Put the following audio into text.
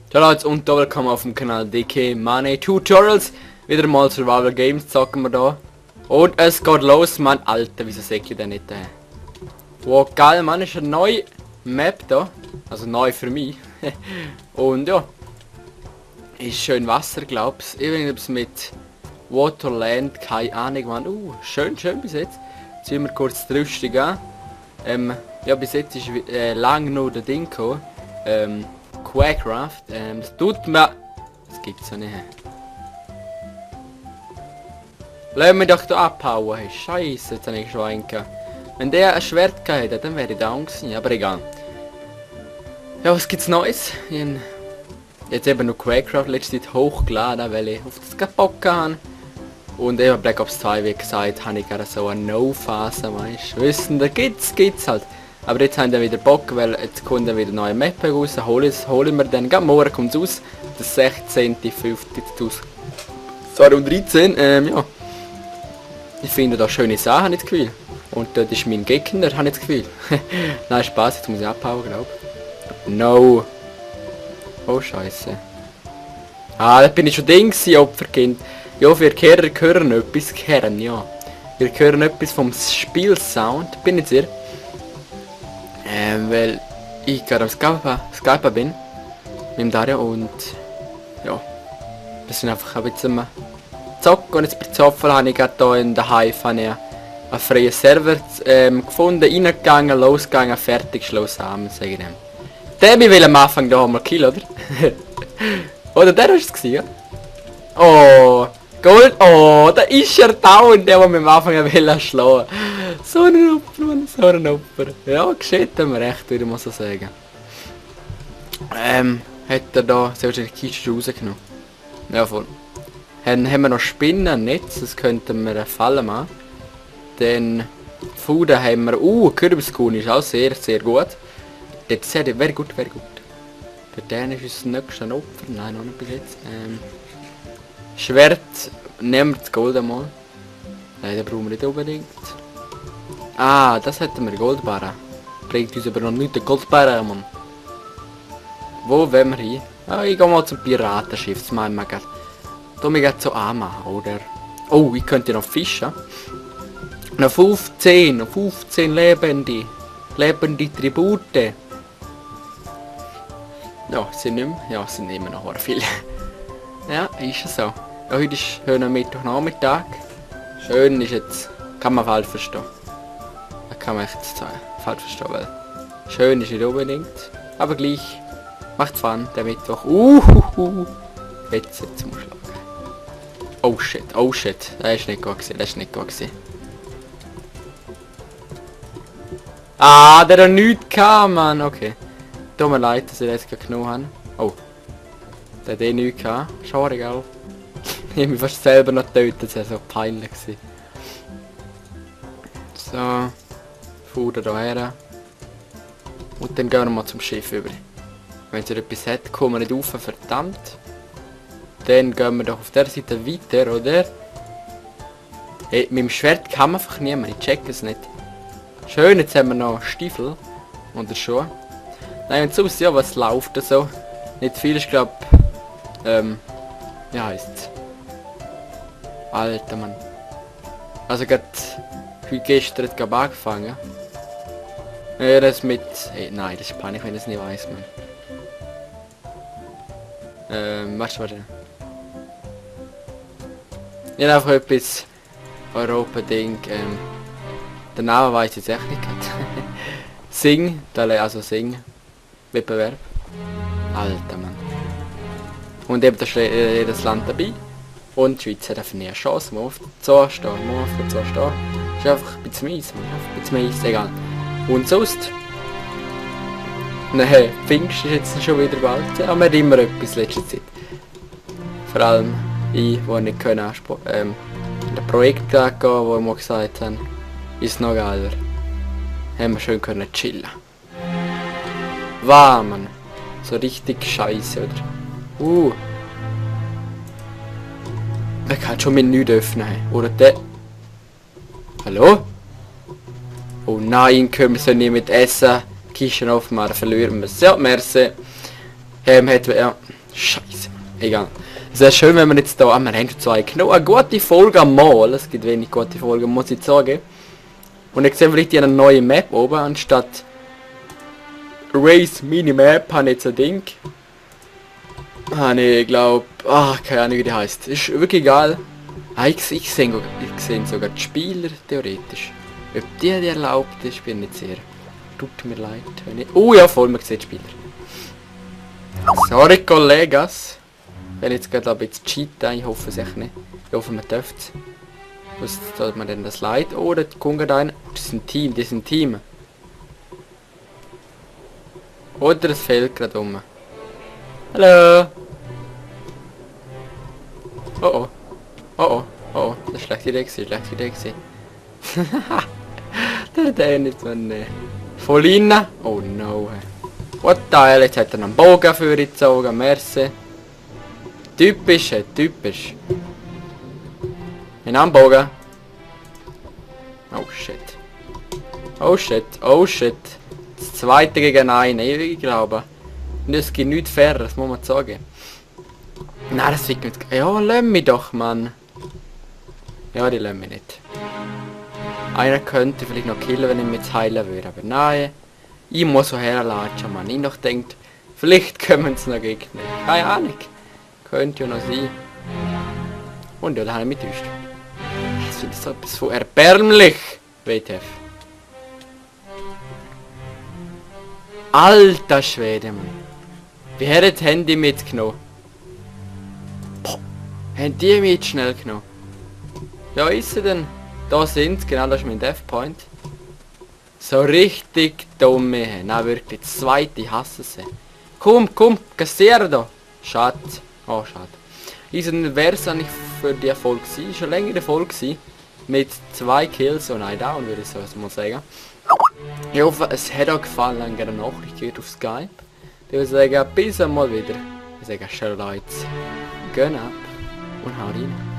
Ciao Leute und willkommen auf dem Kanal DK Money Tutorials. Wieder mal Survival Games zocken wir da. Und es geht los, Mann. Alter, wieso sehe ich denn nicht da? Wow, geil, Mann, ist eine neue Map da. Also neu für mich. Und ja. Ist schön Wasser, glaub's. Ich weiß nicht, ob es mit Waterland, keine Ahnung, Mann. Schön bis jetzt. Ziehen wir kurz die Rüstung an. Ja, bis jetzt ist lang nur der Ding gekommen. Quackcraft, das tut mir... Das gibt's ja nicht. Lass mich doch da abhauen, hey. Scheiße, jetzt habe ich schon einen gehabt. Wenn der ein Schwert gehabt hätte, dann wäre ich down gewesen, aber egal. Ja, was gibt's Neues? Ich habe jetzt eben noch Quackcraft letzte Zeit hochgeladen, weil ich auf das keinen Bock habe. Und eben Black Ops 2, wie gesagt, habe ich gerade so eine No-Phase, weißt du. Wissen, da gibt's halt. Aber jetzt haben wir wieder Bock, weil jetzt kommt dann wieder neue Map raus, holen wir dann, gerade morgen kommt es aus, der 16.05.2013, ja. Ich finde da schöne Sachen, habe ich das Gefühl. Und das ist mein Gegner, habe ich das Gefühl. Nein, Spaß, jetzt muss ich abhauen, glaube ich. No. Oh, scheiße. Ah, da bin ich schon Ding, Opferkind. Ja, wir hören etwas, ja. Wir hören etwas vom Spielsound, bin ich sehr. Weil ich gerade am Skype bin mit dem Dario und ja, wir sind einfach ein bisschen zocken und jetzt bei Zoffel habe ich gerade hier in der Hive einen freien Server gefunden, reingegangen, losgegangen, fertig, Schluss haben, sage ich dem. Der will am Anfang da mal killen, oder? Oder der ist es gewesen, ja? Oh, Gold, oh, da ist er down, der mich am Anfang will schlagen. So ein Opfer, Mann, so ein Opfer. Ja, gescheit haben wir recht, würde ich mal so sagen. Hat er da sehr wahrscheinlich die Kiste rausgenommen. Ja, voll. Dann haben wir noch Spinnennetz, das könnten wir fallen machen. Dann Food haben wir, Kürbiskuhn ist auch sehr gut. Das wäre gut. Der Dan ist das nächste Opfer, nein, noch nicht bis jetzt. Schwert, nehmen wir das Gold einmal. Nein, den brauchen wir nicht unbedingt. Ah, das hätten wir, Goldbarren. Bringt uns aber noch nicht den Goldbarren, Mann. Wo wollen wir hin? Ah, ich gehe mal zum Piratenschiff, das meinen wir gerade. Da mich gerade so anmachen, oder? Oh, ich könnte noch fischen. Noch 15 lebende Tribute. Ja, sind nicht mehr. Ja, sind immer noch viele. Ja, ist es so. Ja, heute ist schöner Mittwochnachmittag. Schön ist jetzt, kann man falsch verstehen. Das kann man echt falsch verstehen, weil schön ist nicht unbedingt. Aber gleich macht Fun, der Mittwoch. Jetzt zum Schlagen. Oh shit. Das ist nicht gut gewesen, Ah, der hat nichts gehabt, Mann. Okay. Tut mir leid, dass ich das jetzt genommen habe. Oh. Der hat nichts gehabt. Schade, gell? Ich habe mich fast selber noch getötet, das war so peinlich gewesen. So. Fuder hierher. Und dann gehen wir mal zum Schiff über. Wenn es etwas hat, kommen wir nicht rauf, verdammt. Dann gehen wir doch auf der Seite weiter, oder? Hey, mit dem Schwert kann man einfach niemand, ich check es nicht. Schön, jetzt haben wir noch Stiefel. Oder Schuhe. Nein, und sonst, ja, was läuft da so? Nicht viel, ich glaube, wie heisst's? Alter Mann. Also gerade gestern hat gerade angefangen. Ja, das mit... Hey, nein, das ist peinlich, wenn ich es nicht weiss, Mann. Warte. Ich habe einfach etwas Europa-Ding, den Namen weiss ich jetzt echt nicht. Sing, also Sing-Wettbewerb. Alter Mann. Und eben da steht jedes Land dabei. Und die Schweiz hat einfach nie eine Chance, mal auf so stehen, Ist einfach ein bisschen mies, egal. Und sonst... Nein, Pfingst ist jetzt schon wieder bald. Ja, wir haben immer etwas letzte Zeit. Vor allem ich, wo nicht können, in ein Projekt gehen, wo wir gesagt haben, ist noch geiler. Haben wir schön können chillen. Wow, Mann. So richtig scheiße, oder? Der kann schon mit nichts öffnen. Oder der... Hallo? Oh nein, können wir so nicht mit Essen Kisten aufmachen, verlieren wir es. Ja, merci. Ja, scheiße. Egal. Es wäre schön, wenn wir jetzt da am Ende zeigen. Noch eine gute Folge am Mal. Es gibt wenig gute Folgen, muss ich sagen. Und jetzt sehen wir richtig eine neue Map oben, anstatt Race Minimap habe ich jetzt ein Ding. Ich glaube, keine Ahnung wie die heißt. Ist wirklich egal. Ich sehe sogar die Spieler theoretisch. Ob die erlaubt ist, bin ich nicht sehr. Tut mir leid. Ja, voll, man sieht die Spieler. Sorry, Kollegas. Wenn jetzt gerade ein bisschen cheaten, ich hoffe es echt nicht. Ich hoffe, man dürft es. Was tut man denn das leid? Oh, da kommt gerade einer. Das ist ein Team, Oder es fehlt gerade um. Hallo! Oh oh, das ist schlechte Idee gewesen, der nicht, man. Voll rein. Oh no. What the hell, jetzt hat er einen Bogen für gezogen, merci. Typisch. In einem Bogen. Oh shit. Das zweite gegen einen, ich glaube. Und es gibt nichts fair, das muss man sagen. Nein, das wird nicht. Ja, lass mich doch, Mann. Ja, die lassen mich nicht. Einer könnte vielleicht noch killen, wenn ich mich jetzt heilen würde, aber nein. Ich muss so herlatschen, Mann. Ich noch denkt, vielleicht kommen es noch Gegner. Keine Ahnung. Könnte ja noch sein. Und ja, da habe ich mich täuscht. Das finde ich so etwas von erbärmlich. WTF. Alter Schwede, Mann. Wie hat das Handy mitgenommen? Boah. Haben die mit schnell genommen? Ja, ist sie denn? Da sind genau, das ist mein Death Point. So richtig dumme. Nein, wirklich. Das zweite, ich hasse sie. Komm, kassiere da. Schade. Oh, schade. Diesen wäre es eigentlich für die Erfolg gewesen. Schon länger der Erfolg gewesen. Mit 2 Kills und 1 Down, würde ich so mal sagen. Ich hoffe, es hat euch gefallen. Eine gerne Nachricht geht auf Skype. Ich würde sagen, bis einmal wieder. Ich sage, schön Leute. Gehen ab und haut rein.